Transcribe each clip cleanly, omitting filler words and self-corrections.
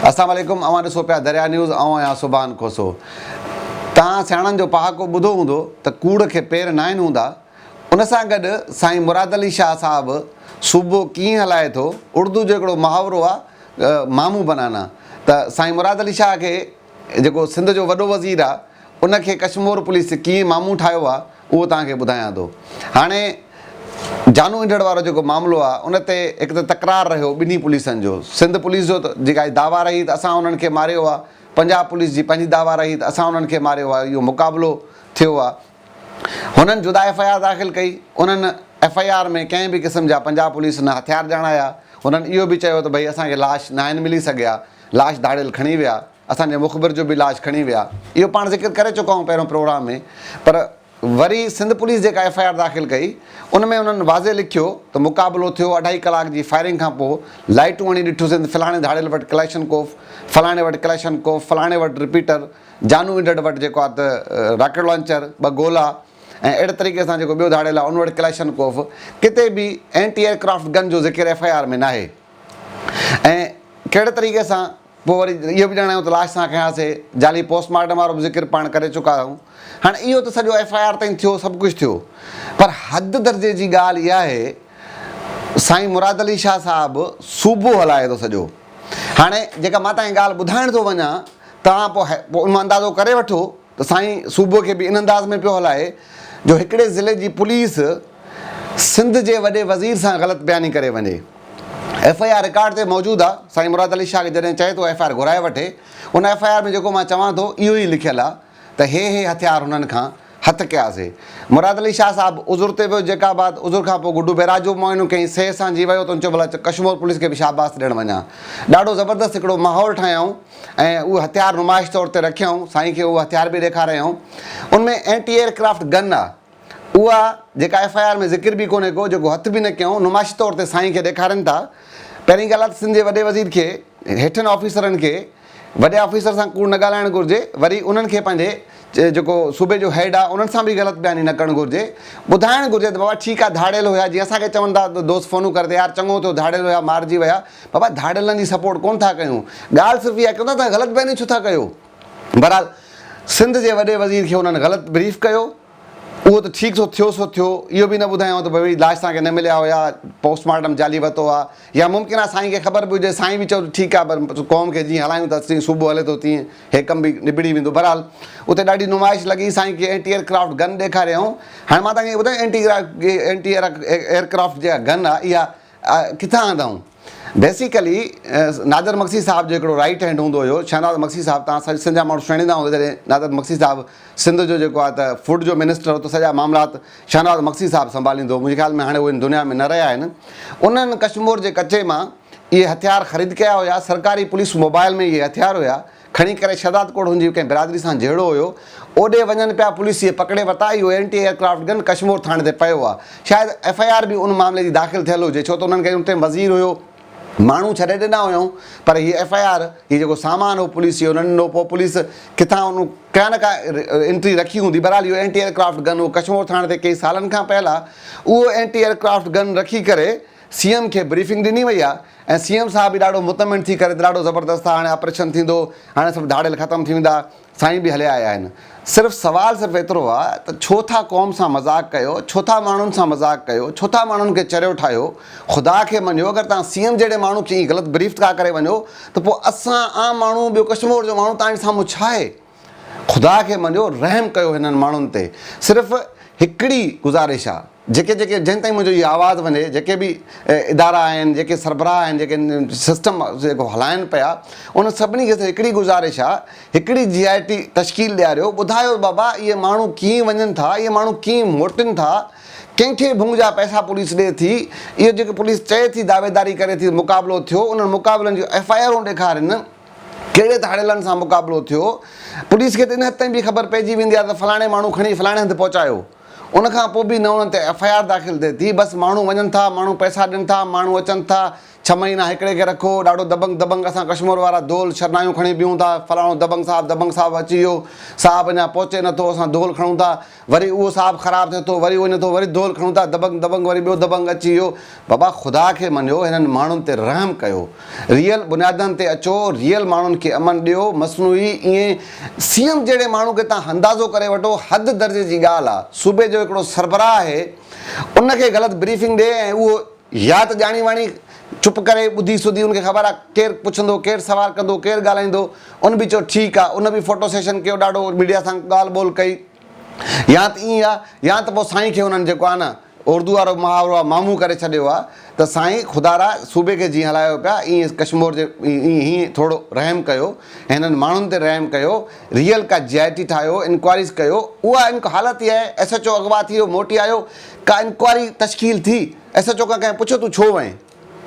اسلام عليڪم اوهان ڏسو پيا دريا نيوز آئون آهيان سبحان کوسو توهان سياڻن جو پهاڪو ٻڌو هوندو ته ڪوڙ کي پير ناهن هوندا ان سان گڏ سائين مراد علي شاهه صاحب صوبو ڪيئن هلائي ٿو اردو جو هڪڙو محاورو آ مامو بنانا ته سائين مراد علي شاهه کي جيڪو سنڌ جو وڏو وزير آ ان کي ڪشمور پوليس ڪيئن مامون ٺاهيو آ اهو توهان کي ٻڌايان ٿو. هاڻي جانو انڍڙ وارو جيڪو معاملو آ ان تي هڪ ته تڪرار رهيو ٻنهي پوليسن جو سنڌ پوليس جو ته جيڪا دعويٰ رهي ته اسان انهن کي ماريو آ پنجاب پوليس جي پنهنجي دعويٰ رهي ته اسان انهن کي ماريو آ اهو مقابلو ٿيو آ هنن جدا ايف I R داخل ڪئي انهن ايف I R ۾ ڪنهن به قسم جا پنجاب پوليس نه هٿيار ڄاڻايا هنن اهو به چيو ته ڀئي اسان کي لاش ناهن ملي سگهيا لاش ڌاڙيل کڻي ويا اسان جي مخبر جو به لاش کڻي ويا اهو پاڻ ذڪر ڪري چڪا آهيون پهريون پروگرام ۾ پر وري سنڌ پوليس جيڪا ايف I R داخل ڪئي ان ۾ انهن واضح لکيو ته مقابلو ٿيو اڍائي ڪلاڪ جي فائرنگ کان پوء لائٽون هڻي ڏٺوسين ته فلاڻي ڌاڙيل وٽ ڪلاشن ڪوف فلاڻي وٽ ڪلاشن ڪوف فلاڻي وٽ رپيٽر جانو انڊڙ وٽ جيڪو آهي ته راڪيٽ لانچر ٻه گولا ۽ اهڙي طريقي سان جيڪو ٻيو ڌاڙيل آهي ان وٽ ڪلاشن ڪوف ڪٿي به اينٽي ايئر ڪرافٽ گن جو ذڪر ايف I R ۾ ناهي ۽ ڪهڙي طريقي سان پوء وري اهو به ڄاڻايو ته لاش سان کنياسي، جعلي پوسٽ مارٽم وارو به ذڪر پاڻ ڪري چڪا آهيون. هاڻي اهو ته سڄو ايف I R تائين ٿيو سڀ ڪجهه ٿيو پر حد درجي جي ڳالهه اها آهي سائين مراد علي شاهه صاحب صوبو هلائي ٿو سڄو. هاڻي جيڪا مان توهان کي ڳالهه ٻڌائڻ ٿو وڃان توهان پوء ان مان اندازو ڪري وٺو ته سائين صوبو کي به ان انداز ۾ پيو هلائي جو هڪڙي ضلعي جي پوليس سنڌ جي وڏي وزير سان غلط بياني ڪري وڃي. ايف I R record تي موجود آ، سائين مراد علي شاهه کي جڏهن چئي ٿو ايف I R گهرائي وٺي، ان ايف I R ۾ جيڪو مان چوان ٿو اهو ئي لکيل آ ته هي هي هٿيار هنن کان هٿ ڪياسي. مراد علي شاهه صاحب عذر تي ويو جيڪب آباد، عذر کان پوء گڊو بئراج جو به معائنو ڪيائين، سيء سان جي ويو ته هن چيو ڀلا ڪشمور پوليس کي به شاباس ڏيڻ وڃان. ڏاڍو زبردست هڪڙو ماحول ٺاهيائون ۽ اهي هٿيار نمائش طور تي رکيائون، سائين کي اهي هٿيار به ڏيکاريائون. ان ۾ اينٽي ايئر ڪرافٽ گن آ. اها جيڪا ايف I R ۾ ذڪر به ڪونهي ڪو، جيڪو هٿ به نه ڪيائون، نمائشي طور تي سائين کي ڏيکارين ٿا. پهرين ڳالهه ته سنڌ جي وڏي وزير کي هيٺين آفيسرن کي وڏي آفيسر سان ڪوڙ نه ڳالهائڻ گهرجي، وري انهن کي پنهنجي جيڪو صوبي جو هيڊ آ انهن سان به غلط بياني نه ڪرڻ گهرجي، ٻڌائڻ گهرجي ته بابا ٺيڪ آ ڌاڙيل هيا، جيئن اسان کي چون ٿا دوست فونون ڪري ته يار چڱو ٿيو ڌاڙيل هيا مارجي ويا، بابا ڌاڙيلن جي سپورٽ ڪونه ٿا ڪيون، ڳالهه صرف اها ڪيون ٿا ته غلط بياني ڇو ٿا ڪيو؟ بهرحال سنڌ جي وڏي وزير کي انهن غلط بريف ڪيو، اهو ته ٺيڪ سو ٿيو سو ٿيو، اهو به نه ٻڌايائون ته ڀئي لاش توهان کي نه مليا هيا، پوسٽ مارٽم جعلي ورتو آ، يا ممڪن آ سائين کي خبر به هجي، سائين به چئو ته ٺيڪ آ پر قوم کي جيئن هلايون ٿا تيئن صوبو هلي ٿو تيئن هي ڪم به نبڙي ويندو. بهرحال اتي ڏاڍي نمائش لڳي، سائين کي اينٽي ايئر ڪرافٽ گن ڏيکاريائون، هاڻي مان توهان کي ٻڌايان اينٽي اينٽي ايئر ڪرافٽ جيڪا گن آ اها ڪٿان آندائون؟ بيسيڪلي نادر مگسي صاحب جو هڪڙو رائيٽ هينڊ هوندو هيو شهناز مگسي صاحب تان سڄي سنڌ جا ماڻهو سڃاڻيندا هوندا جڏهن نادر مگسي صاحب سنڌ جو جيڪو آهي ته فوڊ جو منسٽر هو ته سڄا معاملات شهناز مگسي صاحب سنڀاليندو هو منهنجي خيال ۾ هاڻي هو هن دنيا ۾ نه رهيا آهن انهن ڪشمور جي ڪچي مان اهي هٿيار خريد ڪيا هيا سرڪاري پوليس موبائل ۾ اهي هٿيار هيا کڻي ڪري شهداد ڪوٽ هن جي ڪنهن برادري سان جهيڙو هيو اوڏي وڃن پيا پوليس اهي پڪڙي ورتا اهو anti aircraft gun Kashmore ٿاڻي تي پيو آهي شايد ايف I R به ان معاملي جي داخل ٿيل هجي ڇو ته انهن کي ان ٽيم وزير هيو ماڻهو ڇڏي ڏنا هيائون پر هي ايف I R هي جيڪو سامان هو پوليس اهو نه ڏنو پوء پوليس ڪٿان ان ڪا نه ڪا انٽري رکي هوندي بهرحال اهو اينٽي ايئر ڪرافٽ گن هو ڪشمور ٿاڻي تي ڪيئي سالن کان پيل آهي اهو اينٽي ايئر ڪرافٽ گن رکي ڪري سي ايم کي بريفنگ ڏني وئي آهي ۽ سي ايم صاحب به ڏاڍو مطمئن ٿي ڪري ته ڏاڍو زبردست آهي هاڻي آپريشن ٿيندو هاڻي سڀ ڌاڙيل ختم ٿي ويندا سائين به هليا آيا آهن صرف سوال صرف ايترو آهي ته ڇو ٿا قوم سان مذاق ڪيو ڇو ٿا ماڻهن سان مذاق ڪيو ڇو ٿا ماڻهن کي چريو ٺاهيو خدا کي مڃيو اگر توهان سي ايم جهڙي ماڻهو کي ائين غلط بريف ٿا ڪري وڃو ته پوء اسان عام ماڻهو ٻيو ڪشمور جو ماڻهو توهان جي سامهون ڇا آهي خدا کي مڃيو رحم ڪيو هنن ماڻهن تي صرف هڪڙي گذارش آهي جيڪي جيڪي جنهن تائين منهنجو هي آواز وڃي جيڪي به ادارا آهن جيڪي سربراهه آهن جيڪي سسٽم جيڪو هلائن پيا ان سڀني کي هڪڙي گذارش آ هڪڙي جي آء ٽي تشڪيل ڏياريو ٻڌايو بابا اهي ماڻهو ڪيئن وڃن ٿا اهي ماڻهو ڪيئن موٽن ٿا ڪنهن کي ڀونگ جا پئسا پوليس ڏي ٿي اهو جيڪي پوليس چئي ٿي دعويداري ڪري ٿي مقابلو ٿيو انهن مقابلن جون ايف I آرون ڏيکارين ڪهڙي ڌاڙيلن سان مقابلو ٿيو پوليس کي ته ان حد تائين به خبر پئجي ويندي آهي ته فلاڻي ماڻهو کڻي فلاڻي هنڌ پهچايو ان کان پوء به نه انهن تي ايف I R داخل ٿئي ٿي، بس ماڻهو وڃن ٿا، ماڻهو پئسا ڏين ٿا، ماڻهو اچن ٿا، ڇھ مهينا هڪڙي کي رکو، ڏاڍو دبنگ دبنگ اسان ڪشمور وارا دول شرنايون کڻي بيهون ٿا، فلاڻو دبنگ صاحب دبنگ صاحب اچي ويو، صاحب اڃا پهچي نٿو اسان دول کڻون ٿا، وري اهو صاحب خراب ٿئي ٿو وري وڃي ٿو وري دول کڻون ٿا دبنگ دبنگ وري ٻيو دبنگ اچي ويو، بابا خدا کي مڃو هنن ماڻهن تي رحم ڪيو، ريئل بنيادن تي اچو، ريئل ماڻهن کي امن ڏيو، مصنوعي ائين سي ايم جهڙي ماڻهو کي تان اندازو ڪري وٺو حد درجي جي ڳالهه آ، صوبي جو هڪڙو سربراهه آهي ان کي غلط بريفنگ ڏي ۽ اهو يا ته ڄاڻي واڻي چپ ڪري ٻڌي سڌي ان کي خبر آ ڪير پڇندو ڪير سوال ڪندو ڪير ڳالهائيندو ان به چيو ٺيڪ آ ان به فوٽو سيشن ڪيو ڏاڍو ميڊيا سان ڳالهه ٻولهه ڪئي يا ته ائين آ يا ته پوء سائين کي انهن جيڪو آ نه اردو وارو محاورو آ مامون ڪري ڇڏيو آ ته سائين خدا را صوبي کي جيئن هلايو پيا ائين ڪشمور جي ائين هيئن ٿورو رحم ڪيو هنن ماڻهن تي رحم ڪيو ريئل ڪا جي آء ٽي ٺاهيو انڪوائريز ڪيو اها انڪ حالت ئي آهي ايس ايڇ او اغوا ٿي ويو موٽي آيو ڪا انڪوائري تشڪيل ٿي ايس ايڇ او کان ڪنهن پڇيو تون ڇو وئين؟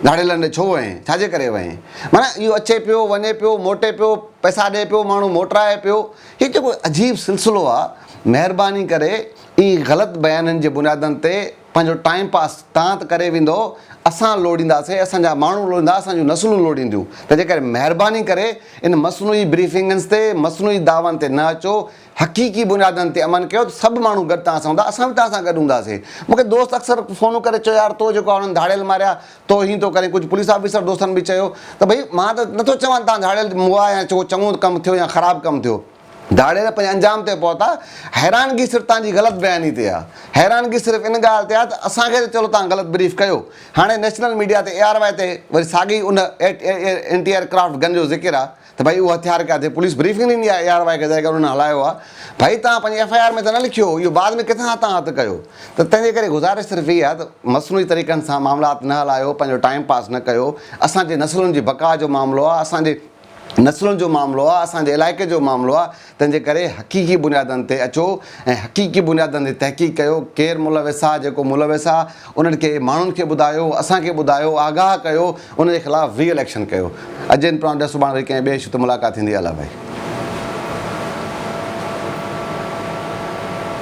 ڌاڙيلن ڏي ڇو وئين؟ ڇا جي ڪري وئين؟ معنيٰ اهو اچي پيو، وڃي پيو، موٽي پيو، پئسا ڏئي پيو، ماڻهو موٽرائي پيو. هي جيڪو عجيب سلسلو آ، مهرباني ڪري ائين غلط بيانن جي بنيادن تي پنهنجو ٽائيم پاس تان ته ڪري ويندؤ، اسان لوڙينداسين، اسان جا ماڻهو لوڙيندا، اسان جون نسلون لوڙينديون. تنهنجي ڪري مهرباني ڪري ان مصنوعي بريفنگنز تي، مصنوعي دعون تي نه اچو، حقيقي بنيادن تي امن ڪيو ته سڀ ماڻهو گڏ توهان سان هوندا، اسان به توهان سان گڏ هونداسين. مون کي دوست اڪثر فونون ڪري چيو يار تو جيڪو آهي انهن ڌاڙيل ماريا، تو هين ٿو ڪرين، ڪجهه پوليس آفيسر دوستن به چيو ته ڀئي مان ته نٿو چوان توهان ڌاڙيل مئا يا ڪو چڱو ڪم ٿيو يا خراب ڪم ٿيو. ڌاڙيل پنهنجي انجام تي پهتا، حيرانگي صرف توهان جي غلط بياني تي آهي، حيرانگي صرف ان ڳالهه تي آهي ته اسان کي ته چلو توهان غلط بريف ڪيو، هاڻي نيشنل ميڊيا تي اي آر وائي تي وري ساڳي ان اينٽي ايئر ڪرافٽ گن جو ذڪر آهي. ته ڀائي اهو هٿيار ڪاٿي پوليس بريفنگ ڏني آهي اي آر وائي کي ظاهر ڪري انهن هلايو آهي ڀائي توهان پنهنجي ايف I R ۾ ته نه لکيو هو اهو بعد ۾ ڪٿان توهان هٿ ڪيو ته تنهن جي ڪري گذارش صرف هي آهي ته مصنوعي طريقن سان معاملات نه هلايو پنهنجو ٽائيم پاس نه ڪيو اسان جي نسلن جي بقا جو معاملو آهي اسان جي نسلن جو معاملو آهي اسان جي علائقي جو معاملو آهي تنهن جي ڪري حقيقي بنيادن تي اچو ۽ حقيقي بنيادن تي تحقيق ڪيو، ڪير ملوث آ، جيڪو ملوث آ، انهن کي ماڻهن کي ٻڌايو، اسان کي ٻڌايو، آگاهه ڪيو، ان جي خلاف ريئل ايڪشن ڪيو. اڄ ان پرانٽ سڀاڻ وري ڪنهن ٻئي اشو تي ملاقات ٿيندي الله ڀائي.